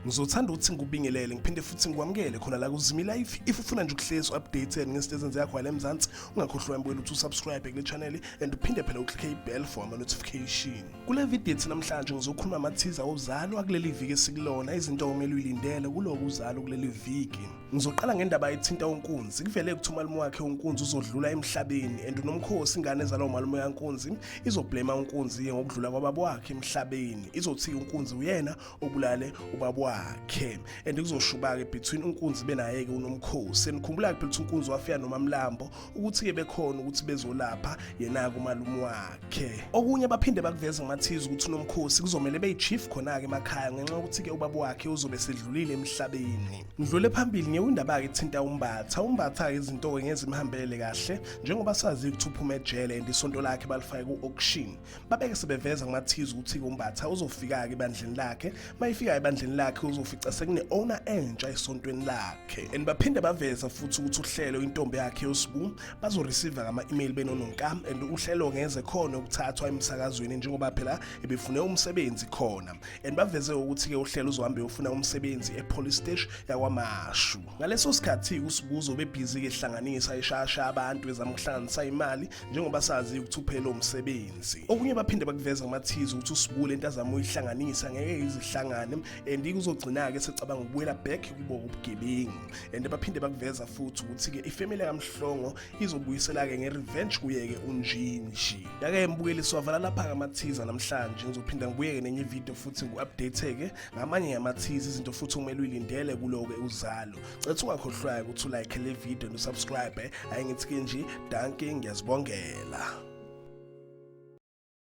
Ngizothanda ukuthi ngikubingelele ngiphinde futhi ngikwamukele khona la kuZimi Life. If ufuna nje ukuhlezi updated ngezinto ezenzeka khona la eMzansi, ungakhohlwa mbukela ukuthi usubscribe kule channel and uphinde phela uclicke i-bell for ama-notification. Kule video yethu namhlanje ngizokhuluma amathiza ozalo akuleli viki esikulona, izinto okumele uyilindele kuloku uzalo kuleli viki. Ngizoqala ngendaba ethinta uNkunzi. Kuvele ukuthi umalume wakhe uNkunzi uzodlula emhlabeni and uNomkhosi ingane ezalwa umalume kaNkunzi izoblema uNkunzi ngokudlula kwababa wakhe emhlabeni. Izothi uNkunzi uyena obulale ubaba wakhe and kuzoshuba-ke between uNkunzi benaye-ke uNomkhosi. Nikhumbula-ke phela ukuthi uNkunzi wafika noMamlambo ukuthi-ke bekhona ukuthi bezolapha yena-ke umalume wakhe. Okunye baphinde bakuveza ngamathiza ukuthi uNomkhosi kuzomele beyi-chief khona-ke emakhaya ngenxa yokuthi-ke ubaba wakhe uzobe sedlulile emhlabeni. Ngidlule phambili ngewindaba-ke ethinta uMbatha. UMbatha-ke izinto-ke ngeze imhambele kahle njengoba sazi ukuthi uphuma ejele and isonto lakhe balifake ku-auction. Babeke sebeveza kumathiza ukuthi-ke uMbatha uzofika-ke ebandleni lakhe. Mayifika ebandleni lakhe uzofica sekune-owner entsha esontweni lakhe. And baphinde baveza futhi ukuthi uHlelo intombi yakhe uSbu bazoreceive ngama-email benoNonka and uHlelo ngeze khona ukuthathwa emsakazweni njengoba phela ebefune umsebenzi khona. And baveze ukuthi-ke uHlelo uzohambe uyofuna umsebenzi e-police station yakwaMashu. Ngaleso sikhathi uSibuzo bebhizi-ke ehlanganisa eshasha abantu ezama ukuhlanganisa imali njengoba sazi ukuthi uphele umsebenzi. Okunye baphinde bakuveza ngamathiza ukuthi uSibu lento azama uyihlanganisa ngeke izihlangane and kuzogcina-ke secabanga ukubuyela back kubo ubugebengu. And baphinde bakuveza futhi ukuthi-ke ifamily kaMhlongo izobuyisela-ke nge-revenge kuye-ke uNjinji. Yake mbukeli siwavala lapha ngamathiza namhlanje, ngizophinda ngibuyeke nenye ivideo futhi ngu-update-ke ngamanye yamathiza izinto futhi okumele uyilindele kulo-ke uzalo. Cetha ungakhohlwayo ukuthi ulike le video nosubscribe. Ayi ngithi-ke nje dankie, ngiyazibongela.